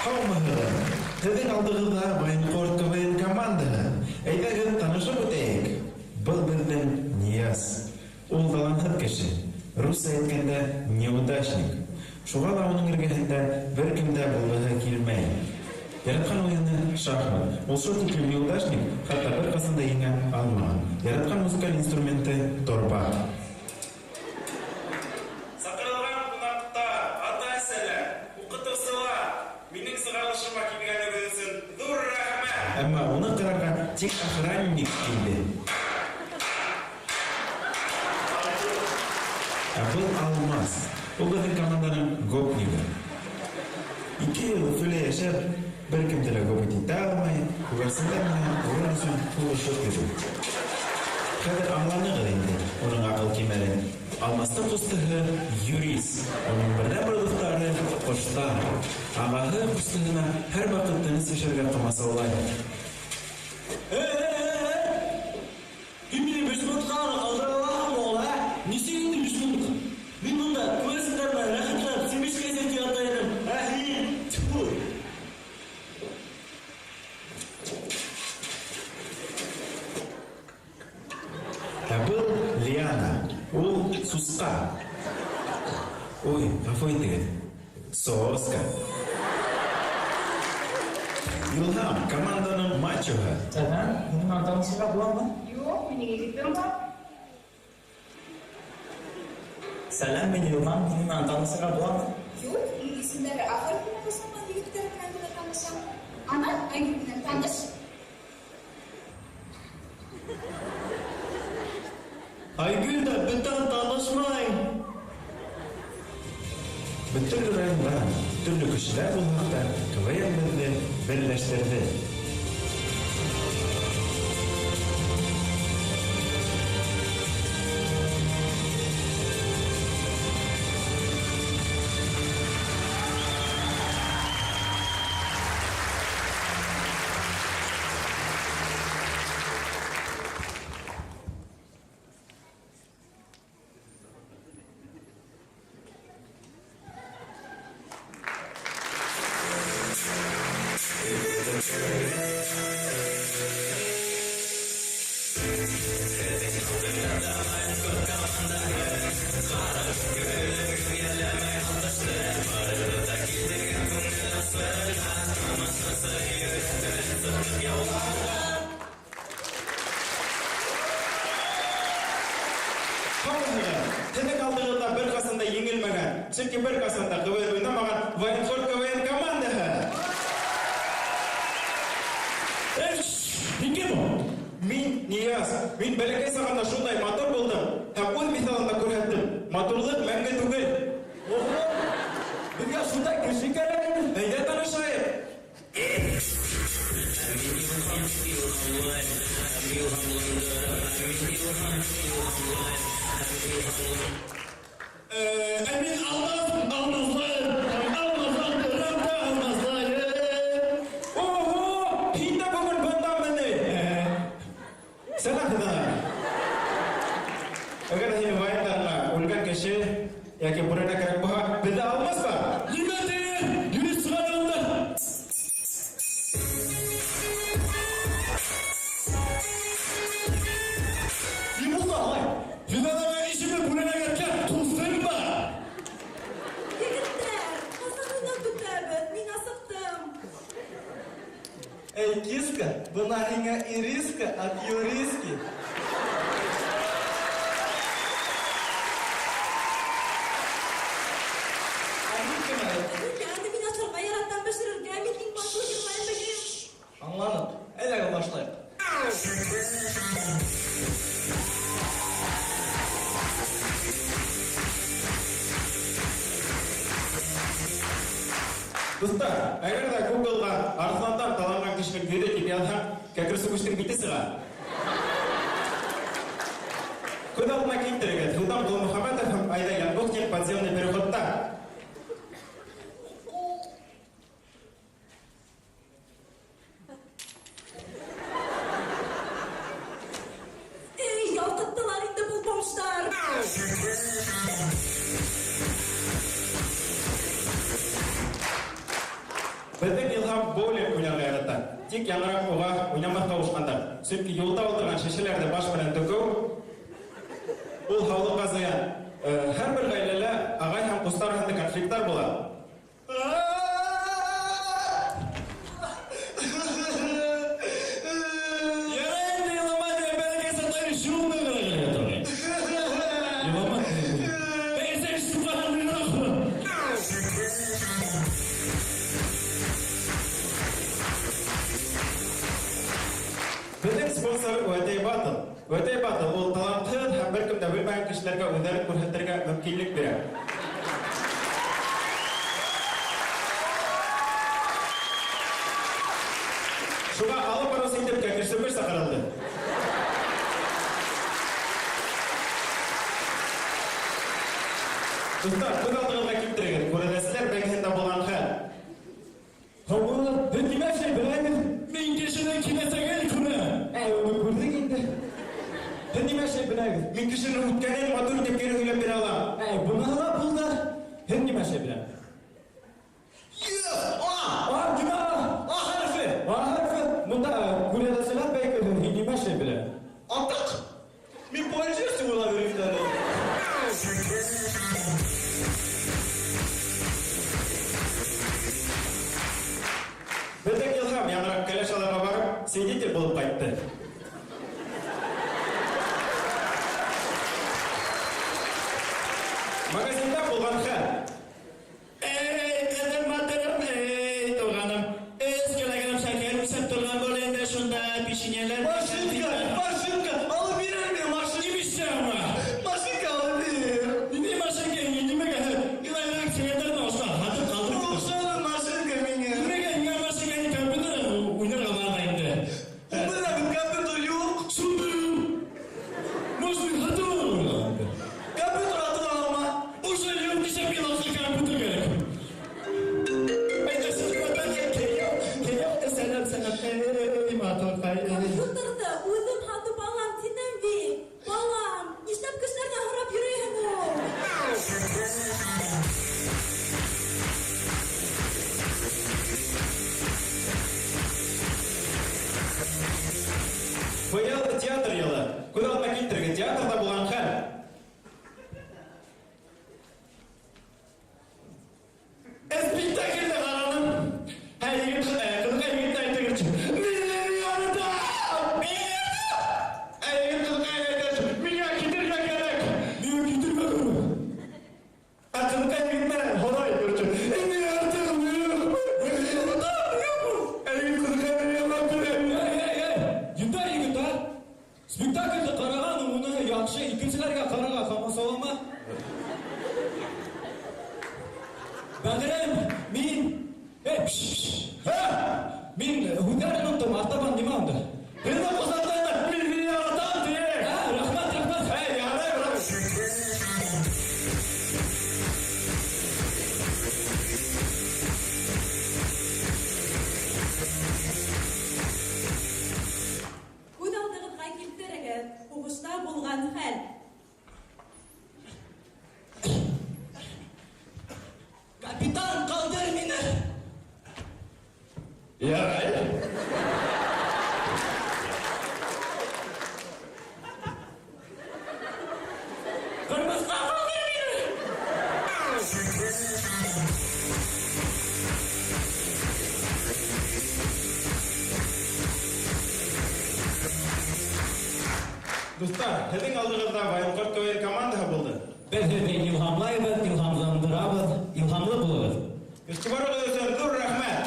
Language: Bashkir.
Һаумыһығыҙ! Һеҙҙең алдығыҙҙа Военкор КВН командаһы. Әйҙәгеҙ, танышып үтәйек. Был беҙҙең Нияз. Ул талантһыҙ кеше. Русса әйткәндә, неудачник. Шуға ла уның эргәһендә бер кем дә булғыһы килмәй. Яраткан уены шахмат. Ул шул тиклем неудачник, хатта бер ҡасан да еңә алмаған. Яраткан музыкаль инструменты торба. Саҡырылған ҡунаҡтар, ата-әсәләр, укытыусылар, минең сығарылышыма килгәнегеҙ өсөн ҙур рәхмәт! Әммә уны ҡарарға тик охранник килде. Ә был Алмаз. Ул беҙҙең команданың гопнигы. Ике ел Өфөлә йәшәп, бер кемде лә гопать итә алмай, күгәрсендәр менән урын өсөн һуғышып йөрөй. Хәҙер аңланығыҙ инде уның аҡыл кимәлен. Алмастың ҡустыһы юрист, уның берҙән-бер дуҫтары, ҡоштар. Ағаһы ҡустыһына һәр ваҡыт тыныс йәшәргә ҡамасаулай. Э-э-э! Һин мине биш минутҡа ғына ҡалдыра алаһыңмы ул, ә? Нисек инде биш минутҡа? Мин бында күгәрсендәр менән рәхәтләнеп семечка эсеп ята инем, ә һин? Тьфу! Ә был Лиана, ул сусҡа. Ой, ғәфү итегеҙ, соска. Илһам, команданың мачоһы. Сәләм, минең менән танышырға буламы? Юҡ, минең егетем бар. Сәләм, мин Илһам, минең менән танышырға буламы? Юҡ, мин исемдәре А хәрефенән башланған егеттәр менән генә танышам. Ана, Айгөл менән таныш. Айгөл дә бүтән танышмай. Беҙ төрлө райондан, төрлө кешеләр булһаҡ та, КВН беҙҙе берләштерҙе. Һаумыһығыҙ! Һеҙҙең алдығыҙҙа бер ҡасан да еңелмәгән, сөнки бер ҡасан да КВН уйнамаған Военкор КВН командаһы. Эш, һин кем ул? Мин Нияз. Мин бәләкәй сағында шундай матур булдым һәм үҙ миҫалымда күрһәттем. Матурлыҡ мәңге түгел. Ого! Беҙгә шундай кеше кәрәк ине. Әйҙә танышайыҡ. Ә мин Алмаз, Алмазлайым, алмазландырам да алмазлайым. Ого! Һин дә бөгөн бындамы ни? Сәләм һеҙгә. Әгәр ҙә һинең варианттарыңа үлгән кеше йәки бүрәнә кәрәк булһа, беҙҙә Алмаз бар. Нимә тиер? Юрист сығарғанда. Ни булды алай? Фиданаға ишеме бүрәнәгә кәп ҡустың ба? Егеттәр, ҡасан уйнап бөтәбеҙ? Мин асыҡтым. Эй, киска, бына һиңә ириска от юриски. Ә һин кем әле? Лиана, мин ашарға яратам, бешерергә, мин иң матур йырлай беләм. Аңланыҡ. Әйҙәгеҙ башлайыҡ. Дуҫтар, әгәр ҙә Google-ға арыҫландан таланған кешенең йөҙө тип яҙһаң, кәкре сүкештең бите сыға. Күҙ алдына килтерегеҙ, Һилдам Ҡолмөхәмәтов һәм Айҙа Янбулкин подземный переходта. Эй, ялҡыттылар инде был бомждар. Беҙҙең Илһам боулинг уйнарға ярата. Тик яңыраҡ уға уйнамаҫҡа ҡушҡандар. Сөнки юлда ултырған шешәләрҙе баш менән төкөү ул һаулыҡҡа зыян. Һәр бер ғаиләлә ағай һәм ҡустар араһында конфликттар була. Беҙҙең спонсор Вәтәй Батыл. Вәтәй Батыл ул талантһыҙ һәм бер кем дә белмәгән кешеләргә үҙҙәрен күрһәтергә мөмкинлек бирә. Шуға алып барыусы итеп Кәкер Сөмбел саҡырылды. Дуҫтар, күҙ алдығыҙға килтерегеҙ, күрәҙәселәр бәйгеһендә булған хәл. Һаумыһығыҙ, һеҙ нимә эшләй беләһегеҙ? Мин кешенең киләсәген күрәм. Әй, уны күрҙек инде. Һеҙ нимә эшләй беләһегеҙ? Мин кешенең үткәнен матур итеп кире һөйләп бирә алам. Әй, быныһы ла булды. Һеҙ нимә эшләй беләһегеҙ? А! А, нимә? А хәрефе. А хәрефе. Бында күрәҙәселәр бәйгеһе, һин нимә эшләй беләһең? Артыҡ. Мин полицейский була бирәм әле. Беҙҙең Илһам яңыраҡ кәләш алырға барып, свидетель булып ҡайтты. Магазинда булған хәл. Эй, ҡыҙым, матурым, эй, туғаным. Өс килограмм шәкәр үҫеп торған был инде шунда печеньеләр. Машинка, машинка, алып бирәм машинка. Нимә ама? Машинка алып бир. Ниндәй машинка? Нимәгә? Илайҙың сәғәттәрен ашла, һатып ҡалдырып. Оҡшаны машинка миңә. Нимәгә? Ниңә машинка? Ни компьютер уйнарға бара инде. Бына бит компьютер юҡ. Шунда. Может, мин һатып алырмын инде. Компьютер һатып алма. Уже юҡ, нисә мин алса компьютер кәрәк. Сәләм, сәләм, эй, матурҡай. Компьютерҙы үҙем һатып алам, тинем бит. Балам, нишләп кешеләрҙән һорап йөрөйһөң ул? Быйыл театр йылы. Күҙ алдына килтергән театрҙа булған хәл. Спектаклде ҡараным. Һәй, егет, ҡыҙыҡай егет әйтегеҙсе. Мин яратам! Мин яратам! Әй, егет, ҡыҙыҡай әйтәсе, миңә китергә кәрәк. Миңә китергә кәрәк. Ә ҡыҙыҡай егет менән һорай, короче. Мин яратам, юҡ. Мин яратам, юҡ. Әй, егет, ҡыҙыҡай мине яллап килә. Эй, эй, эй, етәр егет, а? Спектаклде ҡараған, уны яҡшы, икенселәргә ҡарарға ҡамасаулама. Бәғерем, мин... Эй, пш, пш, ха! Мин һүҙҙәрен оноттом, артабан нимә унда? Һеҙҙе ҡосаҡлайҙар, мин һине яратам, ти. Һә, рәхмәт, рәхмәт. Эй, ярай, брат. Күҙ алдығыҙға килтерегеҙ, һуғышта булған хәл. Капитан, ҡалдыр мине! Ярай. Ҡырмыҫҡа, ҡалдыр мине! Дуҫтар, һеҙҙең алдығыҙҙа Военҡорт КВН командаһы булды. Беҙ һеҙҙе илһамлайбыҙ, илһамландырабыҙ, илһамлы булығыҙ. Иғтибарығыҙ өсөн ҙур рәхмәт.